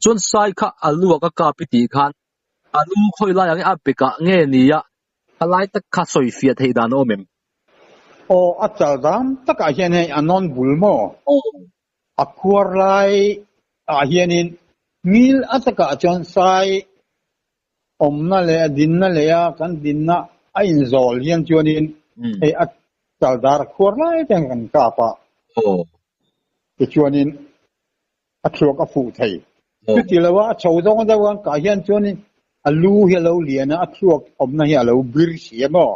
Chuan sai kha a luak a kap i tih khan a lu khawi lai ang i a bekah nge nia a lai tak kha sawi fiah theih dan a awm em? Aw, a chal dam takah hian hei a nawn bul maw? Aw. A khuar lai ah hianin ngil a takah chuan sai awmna leh a dinna leh a kan dinna a inzawl hian chuanin hei a chal dar a khuar lai te hian kan kap a. Aw. Tichuanin a thluak a fuh thei. Chuti lo a, a chho zawng deuh a kah hian chuanin a lu hi a lo lian a, a thluak awmna hi a lo bir si a maw?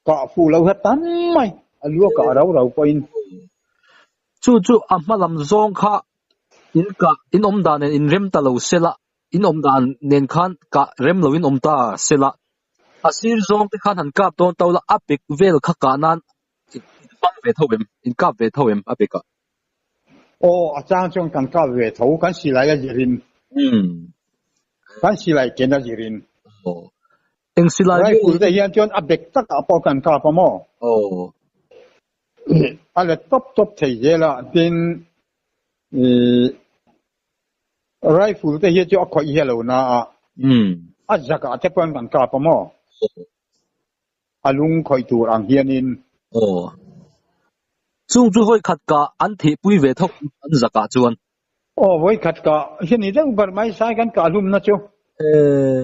Kah fuh lo hi a tam mai, a lu a kah rau rau pawhin. Chu chu a hma lam zawng kha in kah in awm dan nen in rem ta lo sela, in awm dan nen khan kah rem lo in awm ta sela, a sir zawng te khan han kap dawn to la, a bek vel kha kah nan in hmang ve tho em, in kap ve tho em a bekah? Aw, a chang chuan kan kap ve tho, kan silai a zirin. Kan silai ken a zirin. Aw, eng silai nge? Rifle te hian chuan a bek takah pawh kan kap a maw? Aw. A let tawp tawp thei zel a, tin rifle te hi chu a khawih hi a lo na a, a zakah te pawh kan kap a maw? A lung khawih tur ang hianin. Aw. Chung chu vawi khat kah an thihpui ve thawk an zakah chuan. Aw, vawi khat kah hi ni deuh ber mai sai kan kah hlumna chu. Ee.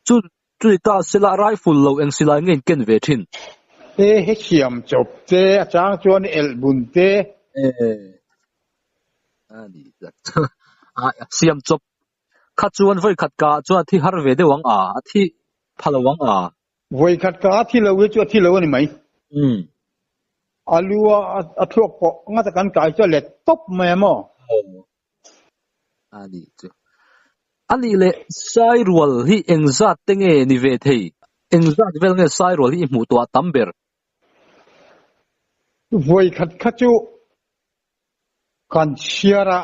Chu chu ni ta sela rifle lo eng silai nge in ken ve thin? Ee, he siam chawp te, a chang chuan elh bun te. Ee. A ni tak chu. A siam chawp Kha chuan vawikhat ka chuan a thi har ve deuh ang a, a thi pha lo ang a. Vawikhat ka a thi lo hi chu a thi lo a ni mai. Umm. A lu a a thluak pawh nga tak an kai chu a let tawp mai a maw? Aw. A nih chu. A nih leh Sairual hi engzat te nge ni ve thei? Engzat vel nge Sairual hi i hmuh tawh a tam ber? Vawikhat kha chu kan chhiar a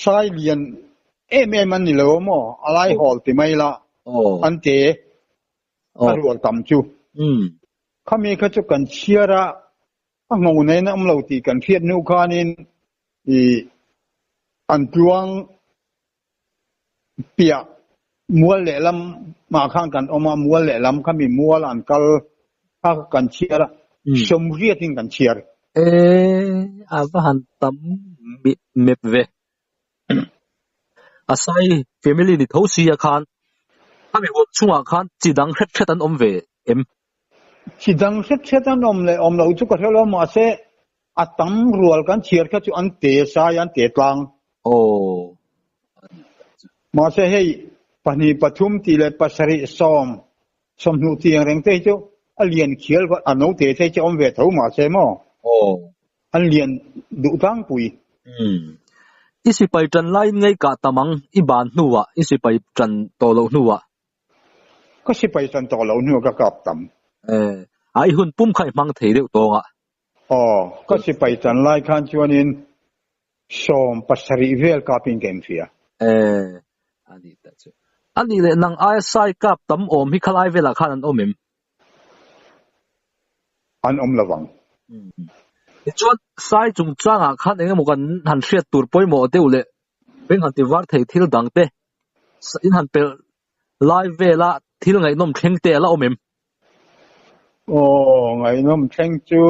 Sai lian em em an ni lo maw? A lai hawl ti mai la an te a rual tam chu. Khami kha chu kan chhiar a, a ngho nen a awm lo tih kan hriat hnu khanin i an tluang piah mual lehlam ah khan kan awm a, mual lehlam khami mual an kal kha kan chhiar a, sawmriatin kan chhiar. E, a va han tam mep ve. A sai family ni tho sia khan khami huam chungah khan chi dang hret hret an awm ve em? Chi dang hret hret an awm leh awm lo chu ka hre lo mahse A tam rual kan chhiar kha chu an te sai an te tlang. Aw. Mahse hei pahnih pathum tih leh pasarih sawm sawmhnuh tih ang reng te hi chu a lian khial a no te te hi chu a awm ve tho mahse maw? Aw. An lian duh tlangpui. Umm. I sipai tan laiin ngei kah tam ang i ban hnuah i sipai tan tawh loh hnuah. Ka sipai tan tawh loh hnuah ka kap tam. Eh. A i hun pum kha i hmang thei deuh tawng a. Aw, ka sipai chan lai khan chuanin 70 vel kapin ka inhria. Eh, a nih tak chu. A nih leh nang aia sai kap tam awm hi khalai velah khan an awm em? An awm lovang. Tichuan, sai chungchangah khan eng emaw kan han hriat tur pawimawh deuh leh beng han ti var thei thil dang te in han pelh lai vela thil ngaihnawm thleng te a la awm em? Aw, ngaihnawm thleng chu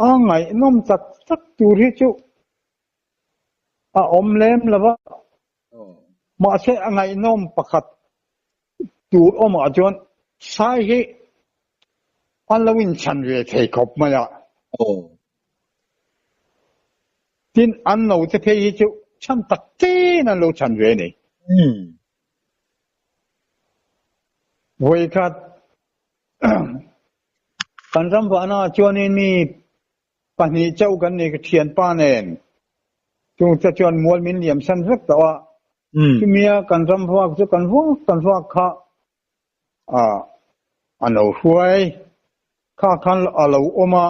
a ngaihnawm tak tak tur hi chu a awm lem lo va, mahse a ngaihnawm pakhat tur awmah chuan sai hi an lo inchhan ve thei khawp mai a. Tin, an naute phei hi chu chhan tak tein an lo chhan ve a ni. Vawikhat kan ram vahna ah chuanin mi pahnih chauh kan ni ka thianpa nen chung te chuan mual min liam san vek tawh a, chumia kan ram vak chu kan vak kan vak kha a lo hruai kha khan a lo awm a,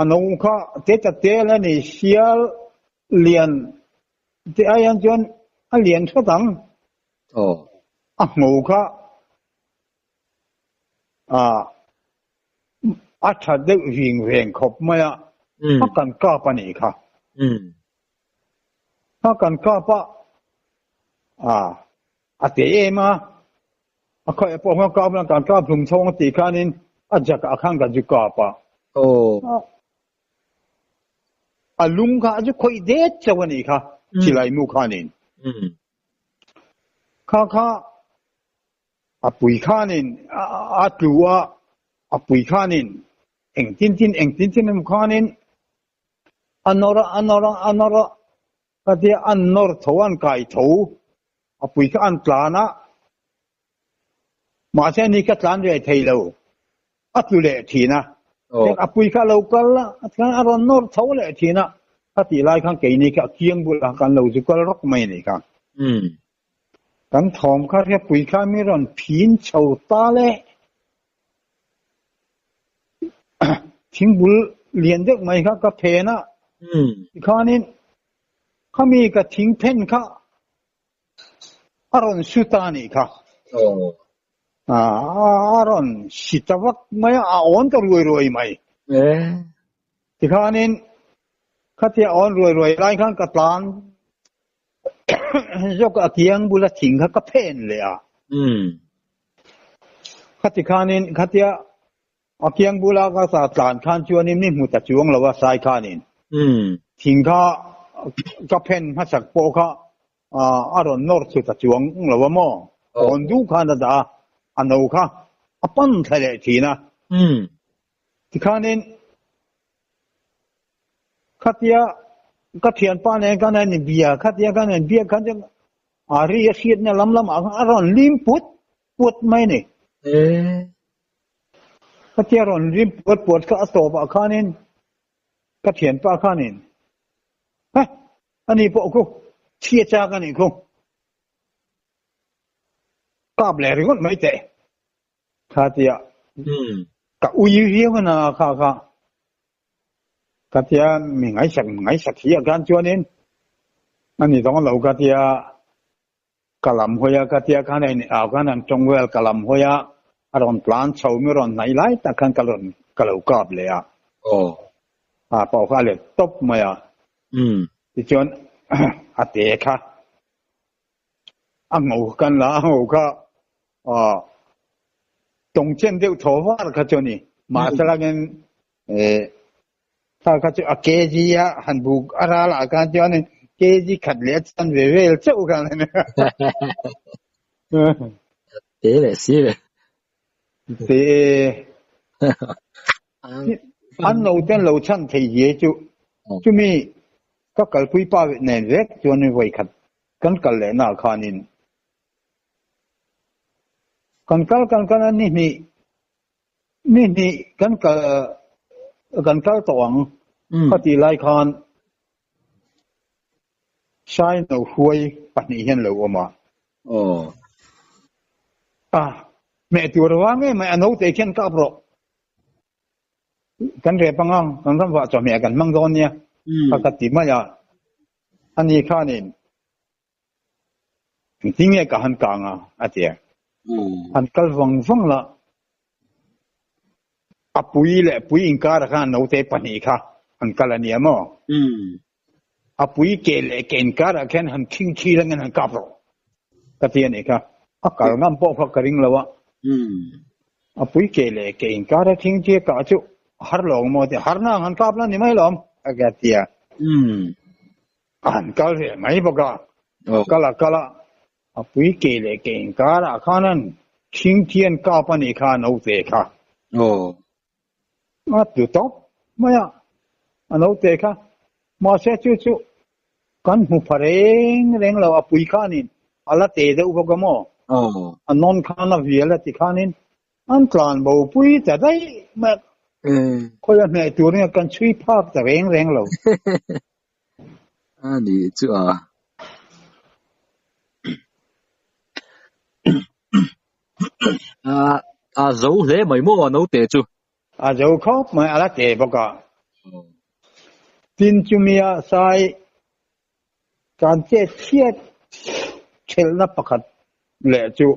a no kha te ta te la ni sial lian te aian chuan a lian hret ang. A hmu kha a tha deuh ving veng khawp mai a. A kan kap a nih kha. A kan kap a, a a te em a, a khaih pawh khan kap la kan kap hlum chhawng a tih khanin a jak ah khan ka zu kap a. A lung kha a zu khawih det chauh a nih kha silai mu khanin. Kha kha a pui khanin a tlu a, a pui khanin engtin tin engtin tin emaw khanin a nawr a, a nawr a, a nawr a, ka tia an nawr tho an kai tho, a pui kha an tlan a, mahse ani kha tlan ve thei lo, a tlu leh thin a, a pui kha a lo kal a, a rawn nawr tho leh thin a, ka tih lai khan keini kha a kiang bulah kan lo zu kal rawk mai a nih kha. Kan thawm kha hriatpui kha mi rawn phin chho ta le. Thingbul lian deuh mai kha ka phen a, tikhanin khami ka thing phen kha a rawn su ta a nih kha. A rawn si ta vak mai a, a awn ta ruai ruai mai. Tikhanin khatia awn ruai ruai lai khan ka tlan Zawk a kiang bula thing kha ka phen leh a. Khati khanin khatia a kiang bula ka sa tlan khan chuanin mi hmu ta chuang lo a sai khanin. Thing kha ka phen hmasak pawh kha a rawn nawr chu ta chuang lo a maw. Awn duh khan a dah a, a no kha a pan thla leh thin a. Tikhanin Khatia ka thianpa nen kan han inbia, khatia kan han biak khan chuan a ri a hriatna lam lamah khan a rawn lim put put mai a ni. Khatia rawn lim puat puat kha a tawpah khanin ka thianpa khanin, Heh, ani pawh khu chhia chak a nih khu, kap leh ringawt mai teh. Khatia ka ui viau a na kha kha. Ka tia mi ngaihsak ngaihsak hi a khan chuanin a ni dawng lo ka tia ka lam hawi a ka tia khan a au khan an tawng vel ka lam hawi a a rawn tlan chho mi rawn hnaih lai tak khan ka rawn ka lo kap leh a a pawh kha a let tawp mai a tichuan a te kha a ngo kan la a ngo kha tawng chen deuh thaw var kha chu a ni mahse langin Kha kha chu a kg a han buk a ral ah khan chuan kg khat leh a chan ve vel chauh khan a ni. Te leh si ve. Te an no ten lo chhan thei zia chu chumi ka kalpui pa nen vek chuan vawi khat kan kal leh na khanin kan kal kan kal a ni hnih Ni hnih kan kal kan kal tawh ang ka tih lai khan Saino hruai pahnih hian lo awm a. A hmeh tur vang em mai a naute khian kap rawh. Kan rep anga kan ram vah chawhmeh kan hmang dawn nia ka ka ti mai a. Ani khanin Engtin nge ka han kang a? a ti a. Han kal vang vang la, a pui leh pui inkara khan naute pahnih kha an kal a nia maw? A pui ke leh ke inkarah khian han khing thi langin han kap rawh ka ti a nih kha. A kal ngam pawh kha ka ring lo a. A pui ke leh ke inkara khing thi a kah chu har lo ang maw a ti a. Harna ang han kap la ni mai lawm a ti a. A han kal ve mai bawk a, kal a kal a, a pui ke leh ke inkarah khan an thing thian kap a nih kha a naute kha. A tlu tawp mai a, a naute kha. Mahse chu chu kan hmu pha reng reng lo, a pui khanin a la te deuh bawk a maw? A nawn khan a vial a ti khanin an tlan bo pui ta daih mai a, khawi a hmeh tur nge kan chhui phak ta reng reng lo. A nih chu a. A zo hle mai maw a naute chu? A zo khawp mai, a la te bawk a. Tin chumia sai kan chet chhiat thelhna pakhat leh chu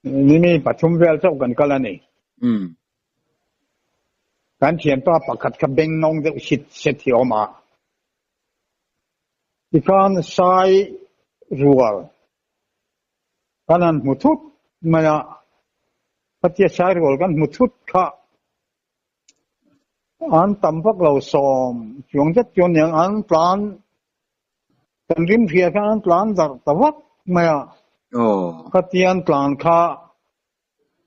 ni mi pathum vel chauh kan kal a ni. Kan thianpa pakhat kha beng nawng deuh sit set hi a awm a. Tikhan sai rual kan han hmu thut mai a, khatia sai rual kan hmu thut kha an tam vak lo sawm chuang zet chuan niang an tlan kan rim hria khan an tlan darh ta vak mai a. Khatia an tlan kha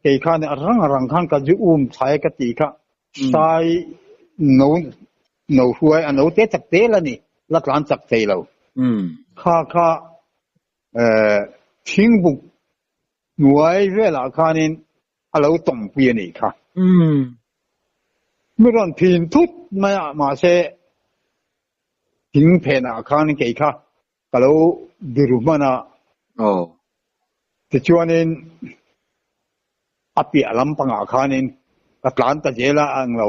Kei khan a rang a rang khan ka zu um thlai ka tih kha sai no no hruai a no te chak te la ni la tlan chak thei lo. Kha kha thingbuk hnuai velah khanin a lo tawmpui a nih kha. Mi rawn phin thut mai a mahse thing phenah khan kei kha Ka lo biru hman a. Aw. Tichuanin a piah lampangah khanin ka tlan ta zel a, ang lo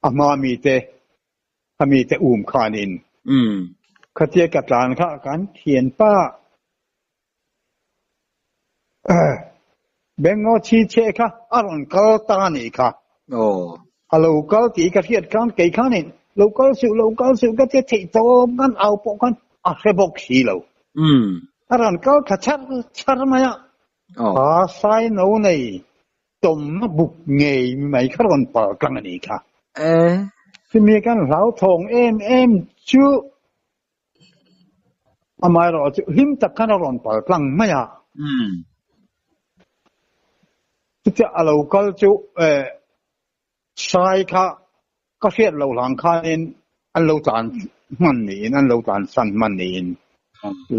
a hma mite, kha mite um khanin. Khatia ka tlan kha kan thianpa Bengaw chhi chhe kha a rawn kal ta a nih kha. Aw. A lo kal tih ka hriat khan kei khanin lo kal suh lo kal suh ka tia theih tawp khan au pawh khan a hre bawk si lo. A rawn kal thla chhar chhar mai a. Kha sai no nei tawmna buk ngei mai kha rawn pal tlang a nih kha. Chumi kan hlauthawng em em chu Amaherawh chu hlim tak khan a rawn pal tlang mai a. Chutia a lo kal chu sai kha ka hriat loh hlang khanin an lo tlan hman niin an lo tlan san hman niin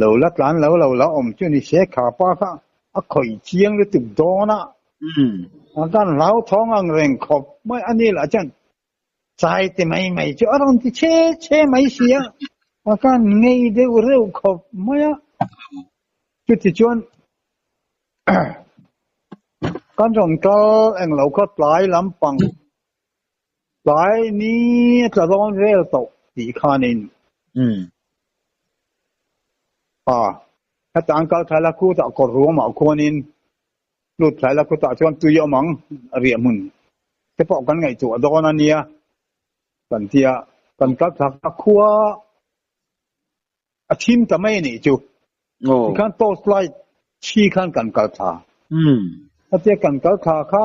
lo la tlan lo lo la awm chu ni se kha pa kha a khawih chiang lutuk dawn a. A kan hlauthawng ang reng khawp mai a ni lah chuan Chai te mai mai chu a rawn ti chhe chhe mai si a, a kan ngei deuh reuh khawp mai a. Chuti chuan kan rawn kal eng lo kha tlai lampang tlai ni a tla dawn vel tawh tih khanin a heta an kal thlai la khutah kawr ruamah khuanin Lut thlai la khutah chuan tui a awm ang riah hmun te pawh kan ngaihtuah dawn a nia kan ti a, kan kal thlak a khua a thim ta mai a nih chu. Tikhan torch light chhi khan kan kal thla. Hetia kan kal thla kha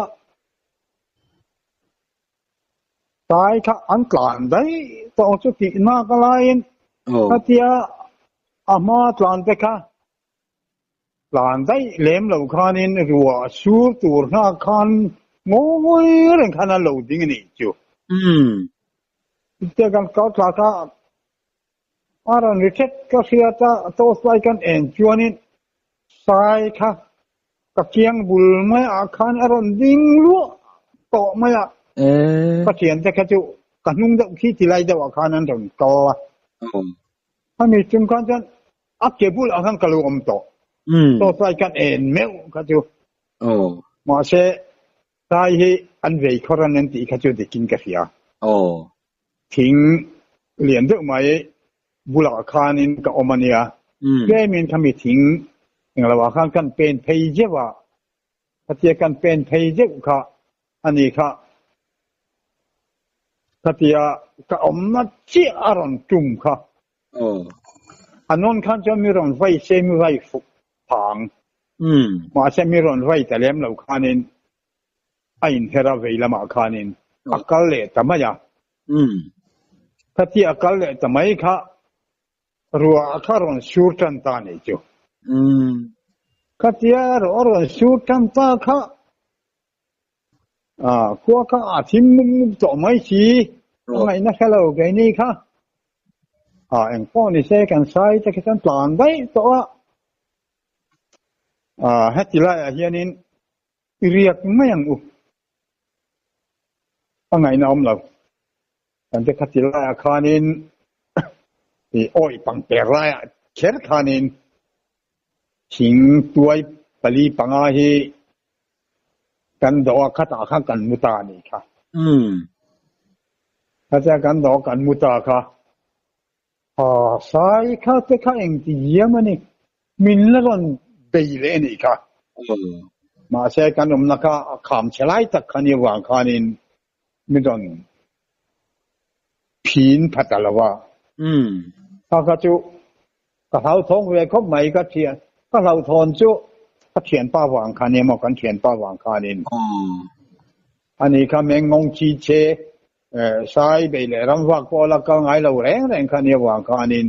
tlai kha an tlan daih tawh chu tih nak a laiin hetia a hma tlan te kha Tlan daih lem lo khanin ruah sur tur nghak khan ngawi reng khan a lo ding a nih chu. Chutia kan kal thlak a, a rawn ri thet ka hriat a, torch light kan en chuanin sai kha ka kiang bul maiah khan a rawn ding luah tawh mai a. Ka thiante kha chu ka hnung deuh khi ti lai deuhah khan an rawn kal a. Ani chung khan chuan A ke bulah khan ka lo awm tawh. Torch light kan en meuh kha chu. Mahse, tlai hi an vei khawr an en tih kha chu dikin ka hria. Thing lian deuh mai bulah khanin ka awm a nia. Tlemin khami thing englo ah khan kan pen phei zeuh a. Khatia kan pen phei zeuh kha a ni kha. Khatia ka awmna chiah a rawn tum kha. A nawn khan chuan mi rawn vai se mi vai fuk phang. Mahse mi rawn vai ta lem lo khanin a inher a vei lamah khanin a kal leh ta mai a. Khatia a kal leh ta mai kha ruah kha rawn sur tan ta a nih chu. Khatia ruah a rawn sur tan ta kha khua kha a thim mup mup tawh mai si, a ngaihna hre lo keini kha. Eng pawh ni se kan sai te khi chuan tlan daih tawh a. Heti laiah hianin i riak mai ang u. A ngaihna awm lo. Kan te khati laiah khanin i awih pangper laiah kher khanin thing tuai pali panga hi Kan dawh a khatah khan kan mu ta a nih kha. Khatia kan dawh a kan mu ta kha, ha sai kha te kha engti diam a ni, min la rawn bei leh a nih kha. Mahse kan awmna kha a kham chhe lai tak kha ni avang khanin mi rawn phin pha ta lo a. Kha kha chu ka hlauthawng ve khawp mai ka thian ka hlauhthawn chu ka thianpa vang kha nia maw kan thianpa vang khanin ani kha mengngawng chi che sai bei leh ram vak pawh la kal ngai lo reng reng kha nia vang khanin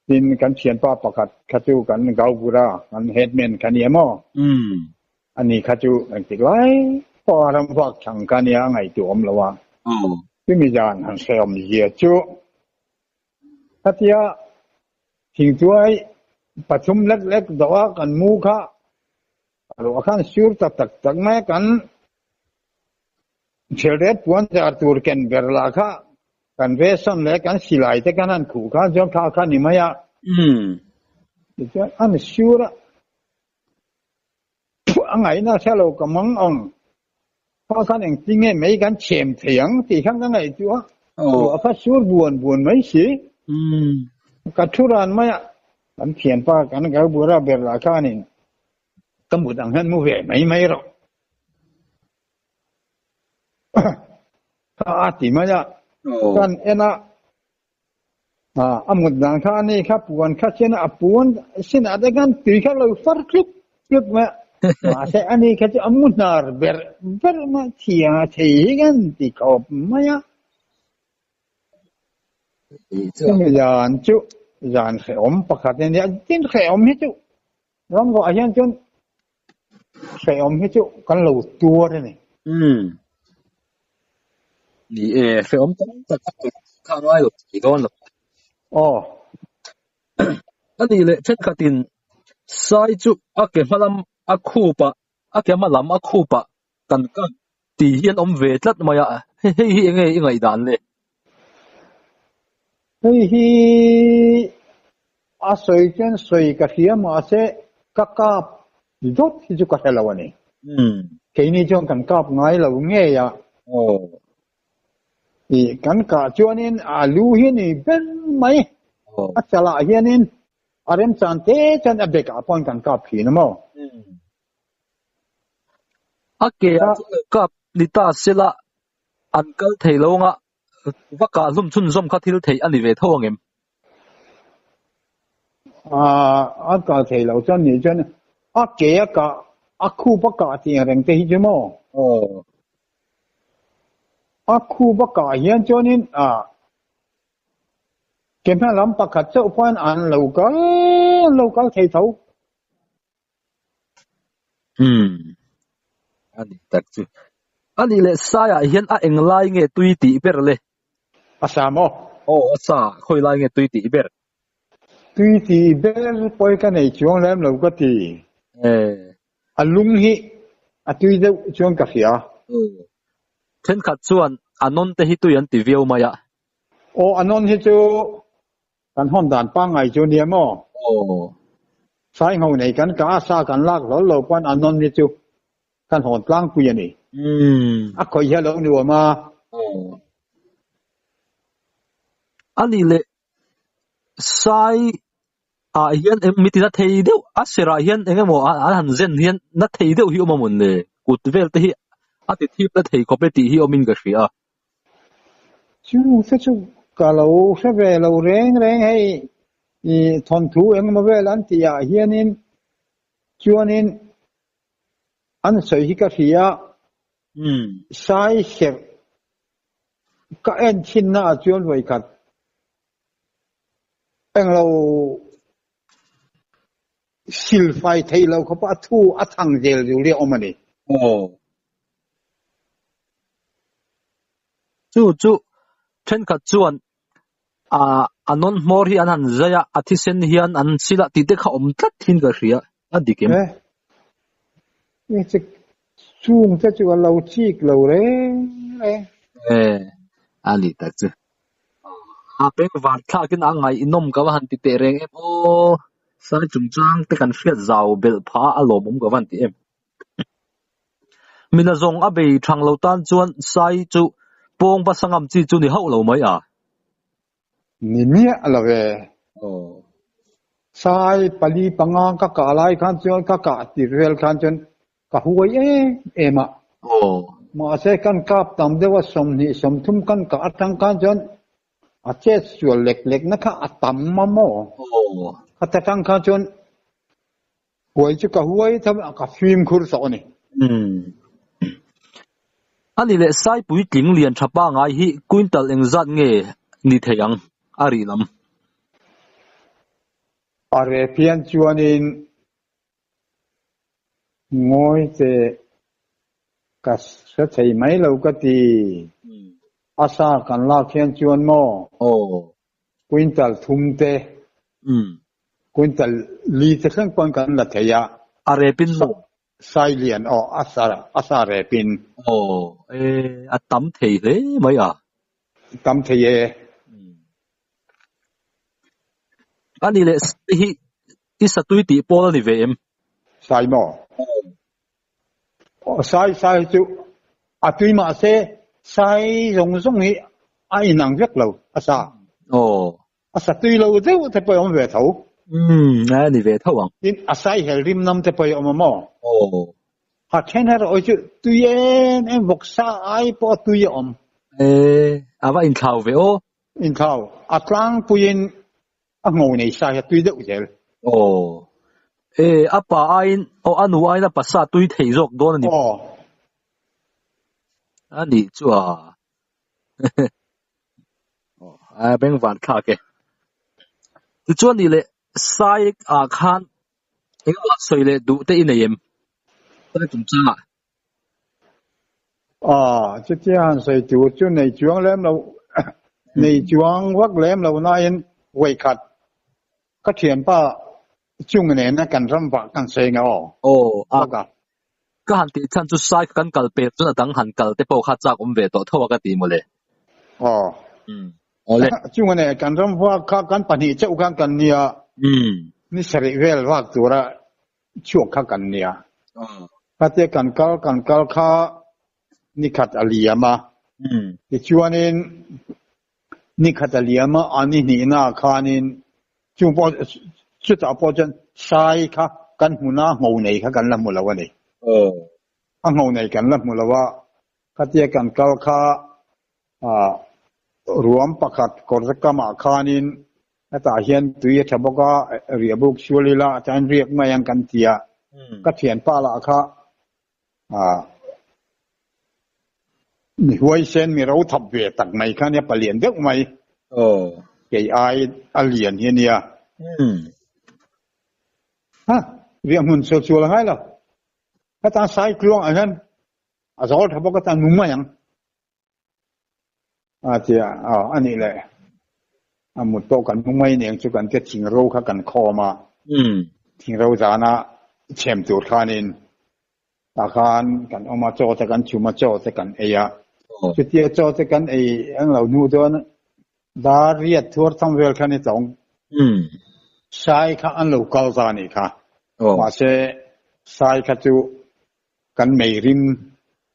tin kan thianpa pakhat kha chu kan gaubura kan headman kha nia maw Ani kha chu engtik lai pawh a ram vak chang ka nia a ngaihtuah awm lo a. Chumi zan han hrehawm zia chu khatia thingtuai pathum lek lek dawh a kan mu kha a ruah khan sur ta tak tak mai a, kan thilret puan zar tur ken ber lah kha kan vesan leh kan silai te kan han khuh khan chuan kha kha ni mai a. Tichuan an sur a. A ngaihna hre lo ka mang ang. Kha khan engtin nge mei kan chhem thei ang tih khan ka ngaihtuah a. Ruah kha sur buan buan mai si. Ka thu ran mai a, kan thianpa kan garbura ber lah khanin ka mut ang hian mu ve mai mai rawh. Kha a ti mai a, kan en a. A mut dan kha a ni kha puan kha sin a puan sin ah te khan tui kha lo far tlut tlut mai a mahse a ni kha chu a mu hnar ber ber mai thiang a thei hi khan ti khawp mai a chumi zan chu zan hrehawm pakhat a nia tin hrehawm hi chu ramruah hian chuan hrehawm hi chu kan lo tuar a ni. Umm. Ni e, hrehawm tam tak a tawrh kha a ngai lo thei dawn lo. Aw. A nih leh thenkhatin Sai chu a ke hma lam a khup ah, a ke hma lam a khup ah kan kap tih hi an awm ve tlat mai a, hei hi enge i ngaihdan le? Hei hi a sawi chuan sawi ka hria mahse ka kap dawt hi chu ka hre lo a ni. Keini chuan kan kap ngai lo ngei a. Ih kan kah chuanin a lu hi a ni ber mai. A chalah hianin a remchan te chuan a bekah pawhin kan kap thin a maw? A ke ah chuan lo kap ni ta sela an kal thei lo anga va kah hlum chhunzawm kha thil theih a ni ve tho ang em? A kal thei lo chuan nih chuan a ke a kah a khup a kah tih ang reng te hi chu maw? Aw. A khup a kah hian chuanin a ke hma lam pakhat chauh pawhin an lo kal an lo kal thei tho. Umm. A ni tak chu. A nih leh Saiah hian a eng lai nge tui tih ber le? A sa maw? Aw a sa, khawi lai nge tui tih ber? Tui tih ber pawi ka nei chuang lem lo ka ti. Eh. A lung hi a tui deuh chuan ka hria. Aw. Thenkhat chuan a nawn te hi tui an ti viau mai a. Aw a nawn hi chu Kan hawn dan pangngai chu nia maw? Aw. Saingho nei kan kah a, sa kan lak hlawl lo pawn a nawn hi chu kan hawn tlangpui a ni. A khawih hi a lo nuam a. Aw. A nih leh sai ah hian eng mi tina thei deuh a serah hian eng emaw an han zen hian na thei deuh hi awm a mawn le? Kut vel te hi a ti thip na thei khawp e tih hi awmin ka hria a. Chu te chu ka lo hre ve lo reng reng hei i thawnthu engemaw vel an tih ah hianin chuanin an sawi hi ka hria sai serh ka en thinna ah chuan vawikhat englo silfai theih loh khawpa a thu a thang zel zul hi a awm a ni. Aw. Chu chu thenkhat chuan ah a nawn hmawr hi an han zai a, a thisen hian an sil a tih te kha awm tlat thin ka hria, a dik em? Eh, chung te chu a lo chik lo reng reng. Eh, a ni tak chu. A peng var thlakin a ngaihnawm ka va han ti teh reng em aw. Sai chungchang te kan hriat zau belh phah a, a lawmawm ka va han ti em. Mina zawng a bei thang lo tan chuan Sai chu pawng basa ngam chi chu ni hauh lo mai a. Ni miah lo ve. Aw. Sai pali panga ka kah lai khan chuan ka kah tir vel khan chuan ka huai em em a. Mahse kan kap tam deuh a 20 30 kan kah atang khan chuan a chet sual lek lek na kha a tam a maw? Khata tang khan chuan huai chu ka huai tham a ka fimkhur tawh a ni. Ani leh sai puitling lian tha pangai hi quintal engzat nge ni thei ang a rih lam? A reh phian chuanin ngawi teh ka hre thei mai lo ka ti. A sa kan lak hian chuan maw? Quintal thum te, quintal li te thleng pawn kan la thei a. A repin maw? Sailian aw a sa a sa repin. Aw e a tam thei hle mai a. Tam thei e. Ani leh sai hi i satui tih pawl a ni ve em? Sai maw? Aw sai sai hi chu a tui mahse sai zawng zawng hi a inang vek lo a sa. Aw. A sa tui lo deuh te pawh a awm ve tho. Umm, a ni ve tho ang. Tin, a sai hel rim nam te pawh a awm a maw? Aw. A then erawh hi chu tui em em vawk sa ai pawh a tui a awm. E, a va inthlau ve aw. Inthlau. A tlangpuiin a ngo nei sa hi a tui deuh zel. Aw. E, a pa aiin, aw a nu aiin a pa sa tui thei zawk dawn a ni. Aw. A nih chu a. A beng van thlak e. Tichuan nih leh sai ah khan engemaw sawi leh duh te i nei em? Sai chungchang ah. Aw, chutia han sawi tur chu nei chuang lem lo, nei chuang vak lem lo nain vawikhat ka thianpa chung nena kan ram vah kan sawi nga aw. Aw, a. Ka han tih chhan chu sai kha kan kal pek chuan a dang han kal te pawh kha chak awm ve tawh tho a ka ti mawle. Aw. Umm. Awle. Chunga nen kan ram vak kha kan pahnih chauh khan kan nia. Umm. Ni sarih vel vak tura chhuak kha kan nia. Aw. Khatia kan kal kan kal kha nikhat a liam a. Umm. Tichuanin nikhat a liam a, a ni hnihna khanin Chung pawh chutah pawh chuan sai kha kan hmuna ngho nei kha kan la hmu lo a ni. A ngho nei kan la hmu lo a, khatia kan kal kha ruam pakhat kawr kamah khanin hetah hian tui a tha bawk a, riah buk sual ila chuan riak mai ang kan ti a, ka thianpa lah kha Mi huaisen mi ro thap ve tak mai kha nia palian deuh mai. Kei ai a lian hi ania. Ha, riah hmun sual sual a ngai lo. Heta sai tluang ah hian a zawl tha bawk a tan nung mai ang. A tia, aw a nih leh a mut pawh kan hmu mai aniang chu kan tia thing ro kha kan khawm a, thing ro zana chhem tur khanin tah khan kan awm a, chaw te kan chhum a, chaw te kan ei a, chutia chaw te kan ei ang lo hnu chuan dar riat thuar tham vel khan i tlawng sai kha an lo kal ta a nih kha, mahse sai kha chu kan mei rim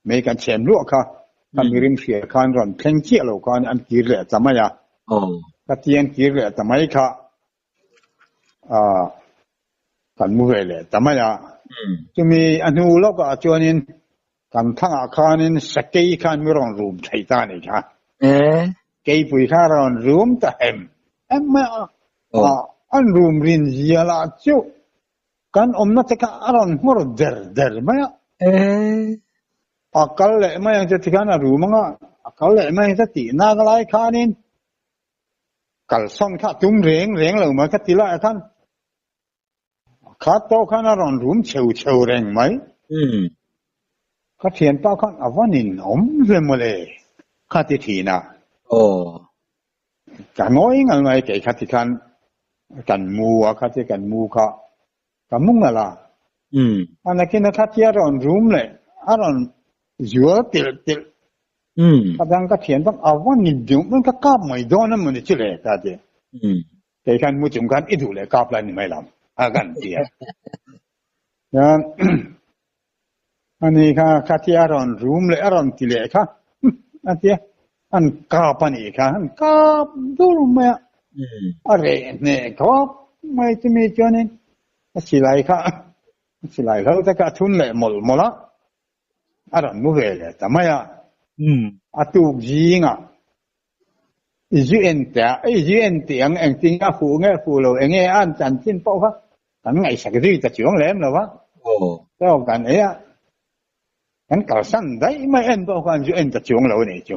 mei kan chhem hluah kha kan mi rim hria khan rawn thleng chiah lo khan an kir leh ta mai a ka ti an kir leh ta mai kha kan mu ve leh ta mai a chumi a hnu lawkah chuanin kan thangah khanin sakei khan mi rawn rum thei ta a nih kha keipui kha rawn rum ta hem em mai a an rum rin zia lah chu Kan awmna te kha a rawn nghawr der der mai a. A kal leh mai ang che tikhan a rum anga a kal leh mai ang che tih nak lai khanin kalsawn kha a tum reng reng lo mai kha ti laiah khan a khat tawh khan a rawn rum cheu cheu reng mai. Ka thianpa khan a va ninawm ve mawle kha ti thin a. Ka ngawi ngal mai kei kha tikhan kan mu a kha ti kan mu kha ka mu ngal a. A nakin a kha ti a rawn rum leh a rawn zual tilh tilh. Ka dang ka thian bak a va ni deuh mai ka kap mai dawn a mawni chu le ka ti. Kei khan mu chung khan i duh leh kap lai ni mai lo a kan ti a. Chuan Ani kha kha ti a rawn rum leh a rawn ti leh kha a tia an kap a nih kha an kap dur mai a a reh hneh khawp mai chumi chuanin a silai kha a silai hlo te kha a thun leh mawlh mawlh a, a rawn mu ve leh ta mai a. A tuk zingah i zu en teh a, i zu en teh ang engtin nge a fuh nge fuh lo eng nge a an chanchin pawh kha kan ngaihsak zui ta chuang lem lo va. Chaw kan ei a, kan kalsan daih mai en pawh khan zu en ta chuang lo a nih chu.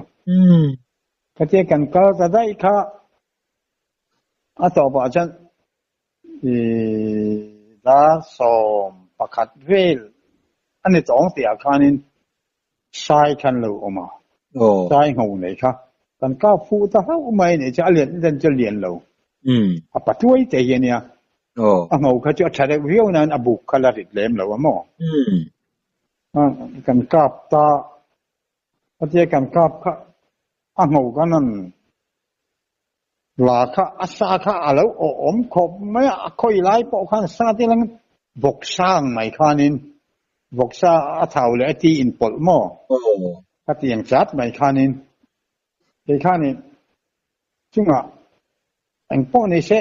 Khatia kan kal ta daih kha a tawpah chuan dar 11 vel a ni tawng tihah khanin sai khan lo awm a, sai ngho nei kha kan kap fuh ta hlauh mai a nih chu, a lian den chu a lian lo, a patuai te hi a nia, a ngho kha chu a tha deuh viau nain a buk kha la rit lem lo a maw? Kan kap ta, khatia kan kap kha a ngho khan an La kha a sa kha a lo awh awm khawp mai a, a khawi lai pawh khan sa te lang vawksa ang mai khanin vawksa a thau leh a ti inpawlh maw? Ka ti ang chat mai khanin kei khanin chungah eng pawh ni se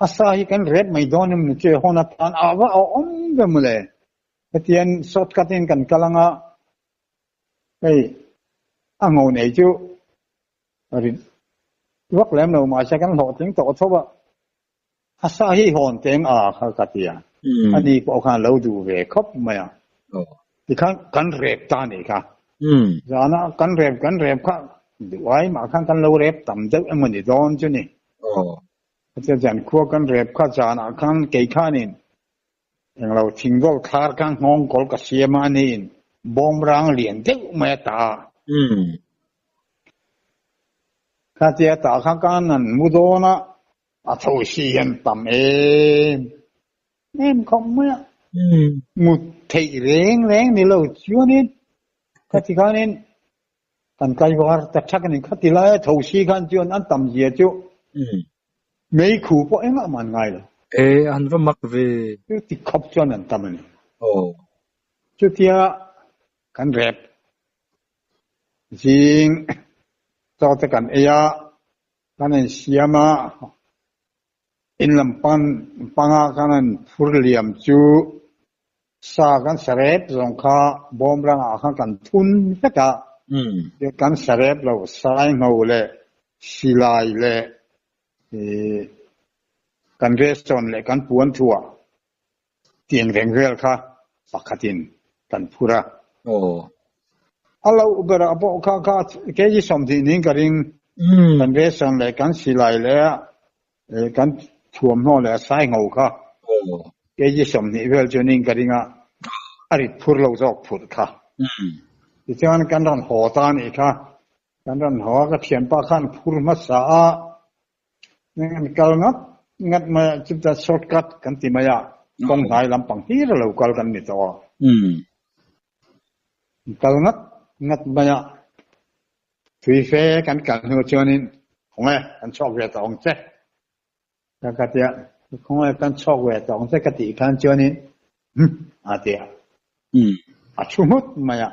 a sa hi kan rep mai dawn em ni chu hawn atan a va awh awm ve mawle. Hetiang shortcut in kan kal anga hei a ngo nei chu Rit vak lem lo mahse kan hlawhtling tawh tho a, a sa hi hawn teng a kha ka ti a, ani pawh khan lo duh ve khawp mai a, tikhan kan rep ta a nih kha, zana kan rep kan rep kha duh ai mah khan kan lo rep tam deuh emaw ni dawn chu ni, chuan zan khua kan rep kha zanah khan kei khanin englo thingdawl thlar kha nghawng kawl ka siam a aniin bawmrang lian deuh mai a ta a. Khatia ta kha kan an mu dawn a, a tho si hian tam em em khawp mai a. Mut theih reng reng ni lo chuanin khati khanin kan tlaivar ta thak a ni. Khati laia tho si khan chuan an tam zia chu mei khu pawh engah mah an ngai lo. E, an va mak ve. Chu ti khawp chuan an tam a ni. Chutia kan rep zing chaw te kan ei a, kan insiam a, in lam pan panga kan an phur liam chu sa kan sarep zawng kha bawm rangah khan kan thun vek a, kan sarep lo sai ngho leh silai leh kan restaurant leh kan puan thuah Tiang reng vel kha pakhatin kan phur a. A loh berah pawh kha kha kg 20 niin ka ring. Kan ration leh kan silai leh kan thuamhnaw leh a sai ngho kha kg 20 vel chu niin ka ring a, a rit phur lo zawk phurh kha. Tichuan kan rawn haw ta a nih kha. Kan rawn haw a, ka thianpa khan phur hmasa a. An kal ngat ngat mai a, chuta shortcut kan ti mai a, kawng hnai lampang hlir a lo kal kan ni tawh a. An kal ngat ngat mai a, thui fe kan kal hnu chuanin khawnge kan chhuak ve tawh ang che ka ka ti a, khawnge kan chhuak ve tawh ang che ka tih khan chuanin hum a ti a, a thu nghut mai a,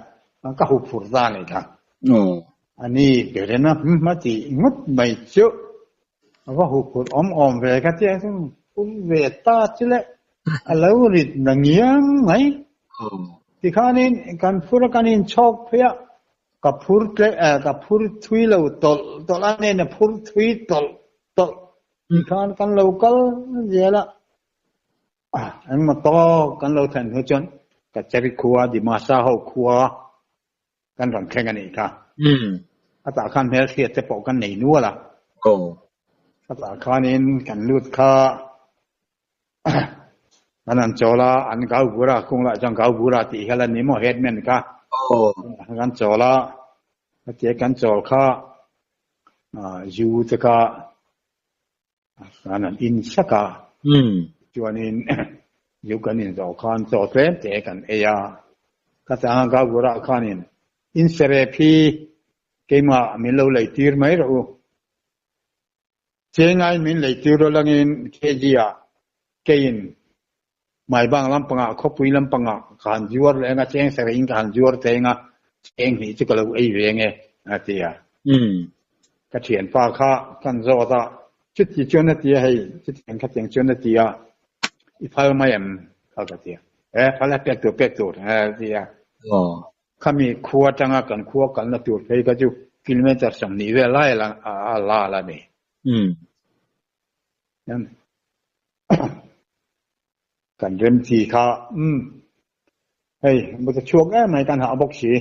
ka huphurh ta a nih kha. A ni Berena hma tih ngawt mai chu a va huphurh awm awm ve ka tia chu phur ve ta chu le a lo rit na ngiang mai. Tikhanin kan phur a kan inchhawk phei a, ka phur tle ka phur thui lo tawlh tawlh a nen a phur thui tawlh tawlh tikhan kan lo kal zel a. Engmaw tawk kan lo thlen hnu chuan Kachari khua Dimasa ho khua kan rawn thleng a nih kha. A tah khan hmelhriat te pawh kan nei nual a. A tah khanin kan lut kha kan han chawl a, an Gaubura kung lah chuan Gaubura tih hial a ni maw headman kha. Kan chawl a, hetia kan chawl kha zu te kha Kan han in sak a, chuanin zu kan in zawh khan chaw tlem te kan ei a, ka changa Gaugurah khanin in serep hi keimah min lo lei tir mai rawh u, chengai min lei tir rawh langin kg ah keiin Maibang lampangah khawpui lampangah ka han zuar leh anga cheng sarih in ka han zuar thei anga cheng hnih chu ka lo ei ve ange a ti a. Ka thianpa kha kan zawt a. Chuti chuan a ti a hei, chutiang khatiang chuan a ti a, i phal mai em kha ka ti a. E phal a pek tur pek tur a ti a. Khami khua atanga kan khua kalna tur phei kha chu kilometer 20 vel lai a la la ni. Kan remti kha umm hei mut a chhuak em mai kan hah bawk si,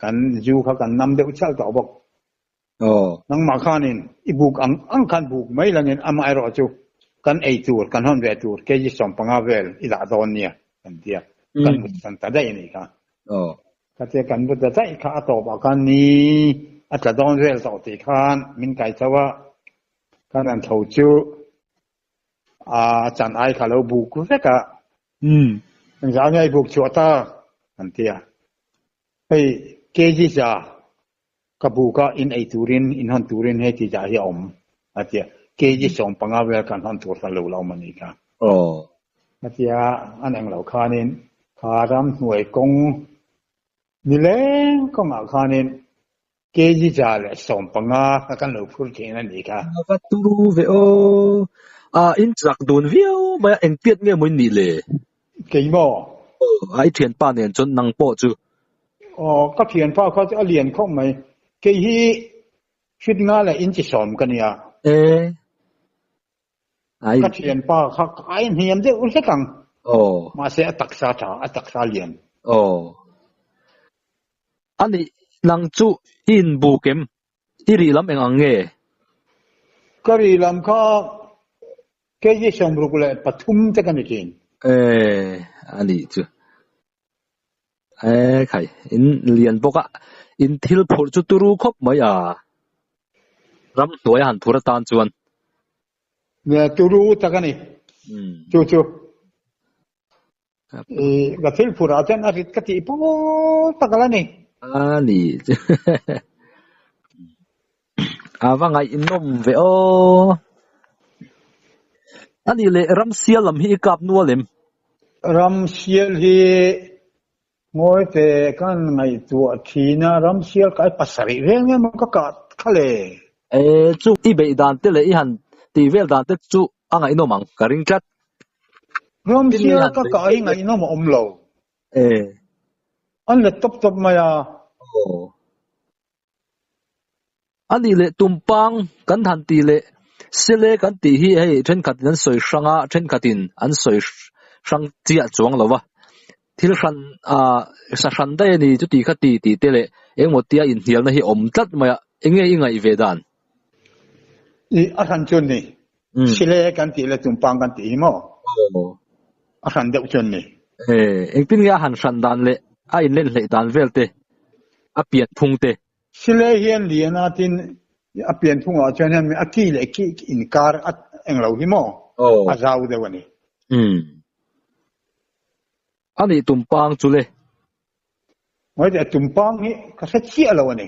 kan zu kha kan nam deuh chal tawh bawk. Nangmah khanin i buk ang ang khan buk mai langin amaherawh chu kan ei tur kan hawn ve tur kg 15 vel i dah dawn nia kan ti a, kan mut san ta daih a nih kha. Khatia kan mut ta daih kha a tawpah khan ni a tla dawn vel tawh tih khan min kai tho a, kan han tho chu A chan ai kha lo buk vek a. Engzah nge i buk chhuah ta? An ti a. Hei kg za ka buk a in ei turin in hawn turin hei ti zah hi a awm a ti a. Kg 15 vel kan hawn tur kha lo la awm a nih kha. A ti a, an eng lo khanin kha ramhnuai kawng nileng kawngah khanin Kg 115 kha kan lo phur thin a nih kha. A va turu ve aw. A in chak dun viau mai a, engtiat nge maw in nih le? Kei maw? Aw, i thianpa nen chuan nang pawh chu. Aw, ka thianpa kha chu a lian khawp mai. Kei hi fit nga leh inchi 10 ka nia. E. Ka thianpa kha ka ai hniam deuh hlek ang. Mahse a taksa tha, a taksa lian. Aw. Ani, nang chu i inbuk em? I rih lam eng ang nge? Ka rih lam kha kg 63 te ka ni thin. E, ani chu. E khai, in lian bawk a, in thil phurh chu turu khawp mai a, ramhnuai a han phur atan chuan. Nia, turu tak a ni. Chu chu. Ka thil phurh ah chuan a rit ka tih pawl tak a la ni. A ni chu. A va ngaihnawm ve aw. A nih leh ramsial lam hi i kap nual em? Ramsial hi ngawi te kan ngaihtuah thin a, ramsial kai pasarih vel nge maw ka kah kha le? E chu i beih dan te leh i han tih vel dan te chu a ngaihnawm ang ka ring tlat. Ramsial ka kah hi ngaihnawm a awm lo. E. An let tawp tawp mai a. Aw. A nih leh tumpang kan han tih leh sele kan tih hi hei thenkhatin an sawi hrang a, thenkhatin an sawi hrang chiah chuang lo va. Thil hran ah sa hran daih a ni chuti kha ti tih te leh engemaw tia inhnialna hi awm tlat mai a, enge i ngaih ve dan? Ih a hran chuan ni, sele kan tih leh tumpang kan tih hi maw? A hran deuh chuan ni. Engtin nge a han hran dan leh a inlenhleih dan vel te, a pianphung te? Sile hian lian a tin a pianphung ah chuan hian a ki leh ki inkar a eng lo hi maw? A zau deuh a ni. A nih tumpang chu le. Ngaihtuah tumpang hi ka hre chiah lo a ni.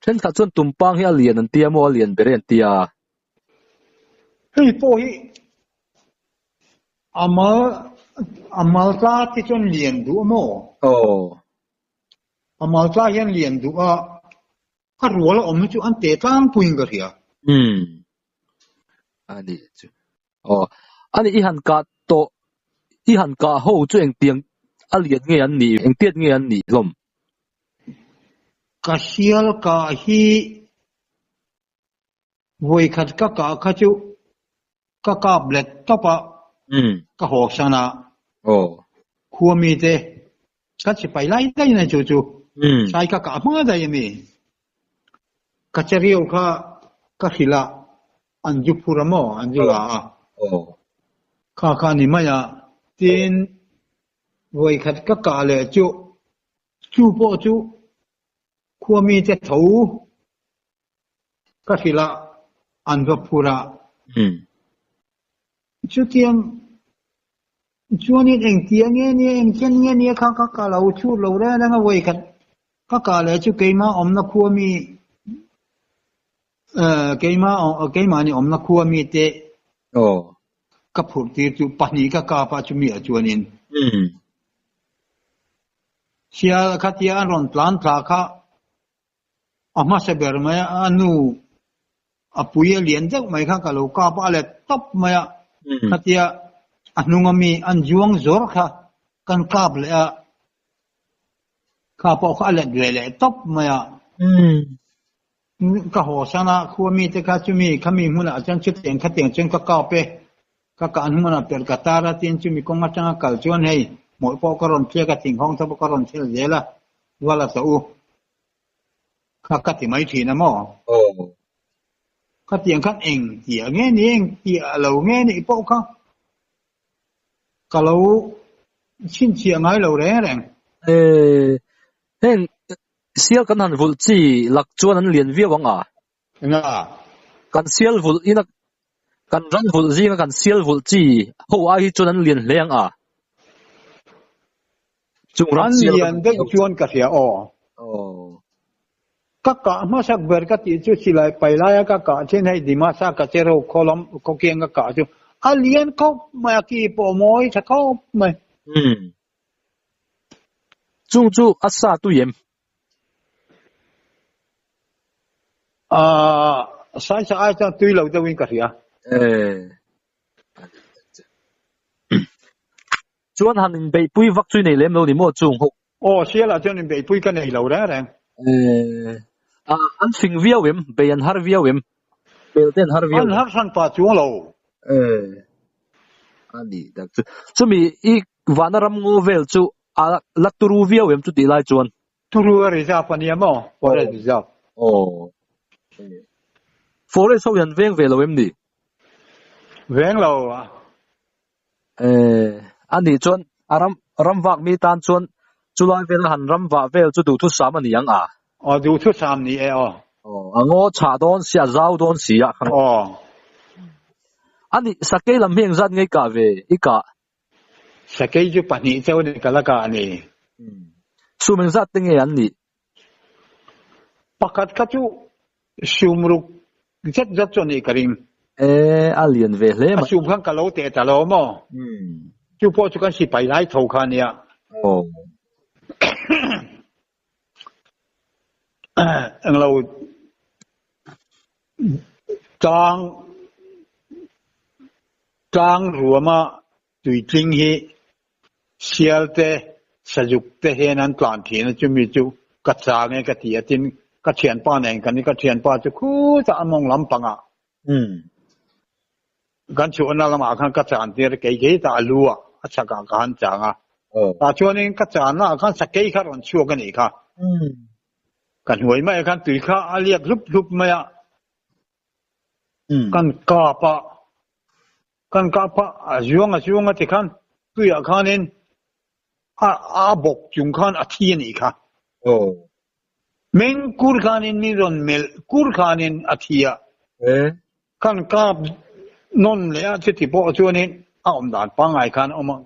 Thenkhat chuan tumpang hi a lian an tia maw a lian ber e an tia. Hei pawh hi a mal a mal tla te chuan lian duh a maw? Aw. A mal tla hian lian duh a, a rual a awm hi chu an te tlangpuiin ka hria. Umm. A nih chu. Aw. A nih i han kah tawh, i han kah ho chu engtiang a lian nge an nih, engtiat nge an nih hlawm? Ka sial kah hi Vawikhat ka kah kha chu ka kap let tawp a, ka haw san a, khua mite ka chipai lai daih na chu chu sai ka kah hma daih a mi. Ka cheriau kha ka hrilh a, an zu phur a maw, an zu la a, kha kha a ni mai a, tin vawikhat ka kah leh chu, chu pawh chu khua mite tho Ka hrilh a, an va phur a. Chutiang chuanin engtia nge nia, engchen nge nia kha ka ka lo chhut lo reng reng a, vawi khat ka kah leh chu keimah awmna khua mi keimah keimahni awmna khua mi te ka phurh tir chu pahnih ka kap a chumi ah chuanin sial khatia an rawn tlan thla kha A hmasa ber mai a nu A pui a lian deuh mai kha ka lo kap a, a let tawp mai a. Khatia a hnunga mi an zuang zawr kha kan kap leh a, kha pawh kha a let ve leh tawp mai a. Ka haw san a, khua mite kha chumi khami hmunah chuan chutiang khatiang chuan ka kap e, ka kah hmunah per ka tar a tin chumi kawng atanga kal chuan hei hmawlh pawh ka rawn thlek a, thinghawng te pawh ka rawn thel zel a, val a tawh u. Kha ka ti mai thin a maw? Aw. Khatiang khan eng tia nge ni eng tia lo nge nih pawh kha ka lo chhinchhiah ngai lo reng reng. Eh, heng sial kan han vulh chi lak chuan an lian viau ang a? Enga? Kan sial vulh ina kan ran vulh zinga kan sial vulh chi ho ai hi chuan an lian hle ang a? Chung ram An sial lian deuh chuan ka hria aw. Aw. Ka kah hmasak ber ka tih chu silai pai laia ka kah thin hei Dimasa ka che ro khaw lam khaw kiang ka kah chu a lian khawp mai a ki pawh mawi tha khawp mai. Umm. Chung chu a sa tui em? Aaa saisa ai chuan tui lo deuhin ka hria. Eh. Chuan han inbeihpui vak chu i nei lem lo ni maw chung ho? Aw, Sialah chuan inbeihpui ka nei lo reng reng. Eh, an fing viau em? Bei an har viau em? Bel te an har viau em? An har hran pah chuang lo. Eh, a nih tak chu. Chumi i vana ram ngaw vel chu a la turu viau em chutih lai chuan? Turu a reserve a nia maw? Forest reserve. Aw. Forest ho hi an veng ve lo em ni? Veng lo. Eh, a nih chuan a ram ram vak mi tan chuan chulai vela han ram vah vel chu duhthusam a ni ang a? Aw, duhthusam ni e aw. Aw, a ngaw chhah dawn si, a zau dawn si a. Aw. A nih, sakei lam hi engzat nge i kah ve? I kah? Sakei chu pahnih chauh a ni, ka la kah a ni. Sum engzat te nge an nih? Pakhat kha chu sumruk zet zet chu a nih ka ring. E, a lian ve hle mai. A sum khan ka lo teh ta lo maw? Chu pawh chu kan sipai lai tho kha a nia. Aw. Englo tlang tlang ruama Tuitling hi sial te, sazuk te hian an tlan thin a, chumi chu ka chang e ka ti a, tin ka thianpa nen kan ni, ka thianpa chu khutah a mawng lampangah kan chhuahna lamah khan ka chan tir a, kei kei tah a lu ah a chhakah ka han chang a, tah chuanin ka channa ah khan sakei kha rawn chhuak a nih kha, ka hnuai maiah khan tui kha a liak hlup hlup mai a, kan kap a. Kan kah pah a zuang a zuang a ti khan tuiah khanin a a bawk chung khan a thi a nih kha. Aw. Meng kur khanin min rawn melh kur khanin a thi a. E. Kan kap nawn leh a chuti pawh chuanin a awm dan pangngai khan a awm a.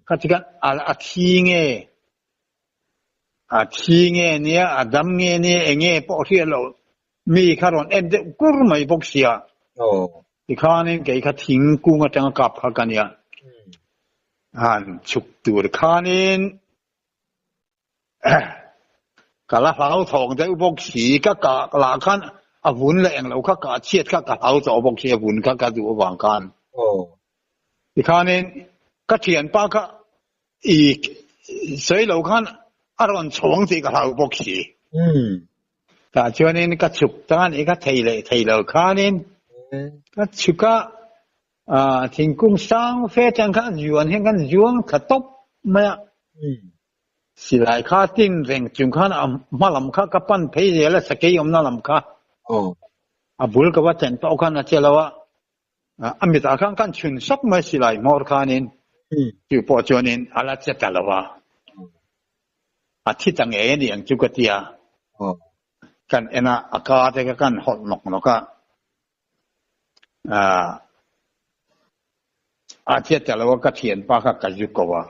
Kha ti khan a a thi nge a thi nge nia a dam nge nia eng nge pawh hriat loh Mi kha rawn en deuh kur mai bawk sia. Tikhanin kei kha thingkung atanga kap kha ka nia. Han chhuk tur khanin ka la hlau thawng deuh bawk si. Ka kah lah khan a vun leh englo kha kah chhiat kha ka hlau tawh bawk si a vun kha ka duh avang khan. Tikhanin ka thianpa kha i sawi lo khan a rawn chhawng tih ka hlau bawk si. Tah chuanin ka chhuk ta a nih kha thei leh thei lo khanin ka chhuk a, thingkung sang fe atang khan zuan hian kan zuang thla tawp mai a. Silai kha tin reng chung khan a hma lam kha ka pan phei zel a sakei awmna lam kha. A bul ka va chen tawh khan a che lo a. A mitah khan kan chhun sawk mai silai hmawr khanin chu pawh chuanin a la che ta lo a, a thi ta ngei a ni ang chu ka ti a, kan en a, a ka te kha kan hawlh nawk nawk a, a che ta lo a, ka thianpa kha ka zu ko a,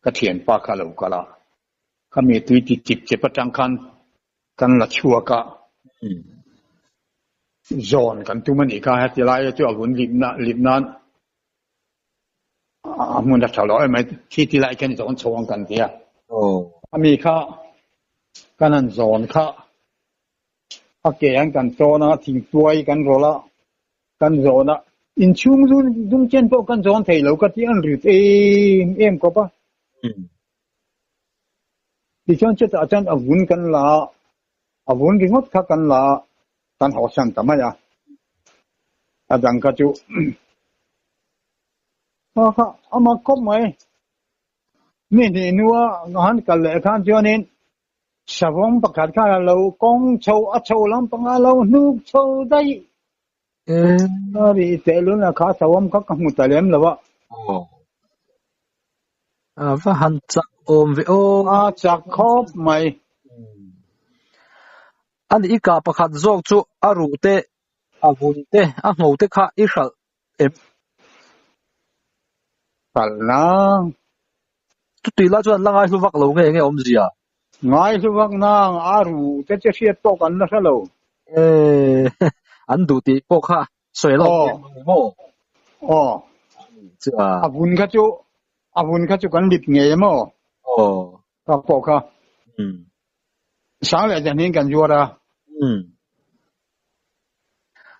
ka thianpa kha a lo kal a, khami tui ti chip chep atang khan Kan la chhuak a, zawn kan tum a nih kha, heti laia chu a vun lipna lip nan a hmun a tha lo em mai, khi ti lai khian zawn chho ang kan ti a. A mi kha kan han zawn kha A ke an kan tawn a, thingtuai kan rawlh a, kan zawn a, inchhung dung chen pawh kan zawn thei lo ka ti an rit em em khawp a. Tichuan chutah chuan a vun kan la a, a vun ringawt kha kan la a, kan hawsan ta mai a. A dang kha chu kha kha a mak khawp mai. Mi hnih hnua han kal leh khan chuanin Savawm pakhat khan a lo kawng chho a chho lampang a lo hnuk chho daih. A ri tehlul a kha savawm kha ka hmu ta lem lo a. A va han chak awm ve aw. A chak khawp mai. Ani i kah pakhat zawk chu a ruh te, a vun te, a ngho te kha i hralh em? Hralh nang. Chutih lai chuan an la ngaihlu vak lo nge nge awmzia? Ngaihlu vak nang, a ru te che hriat pawh kan la hre lo. E, an duh tih pawh kha sawi a lo awm lo maw? Aw. Chua. A vun kha chu, a vun kha chu kan lip ngei emaw? Aw. Kha pawh kha. Sang leh zan hian kan zuar a.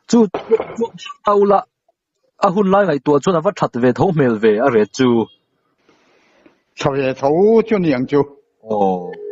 Chu chu ta ula a hun lai ngaihtuah chuan a va that ve tho hmel ve a ret chu. Tha ve tho chu ni ang chu. Aw.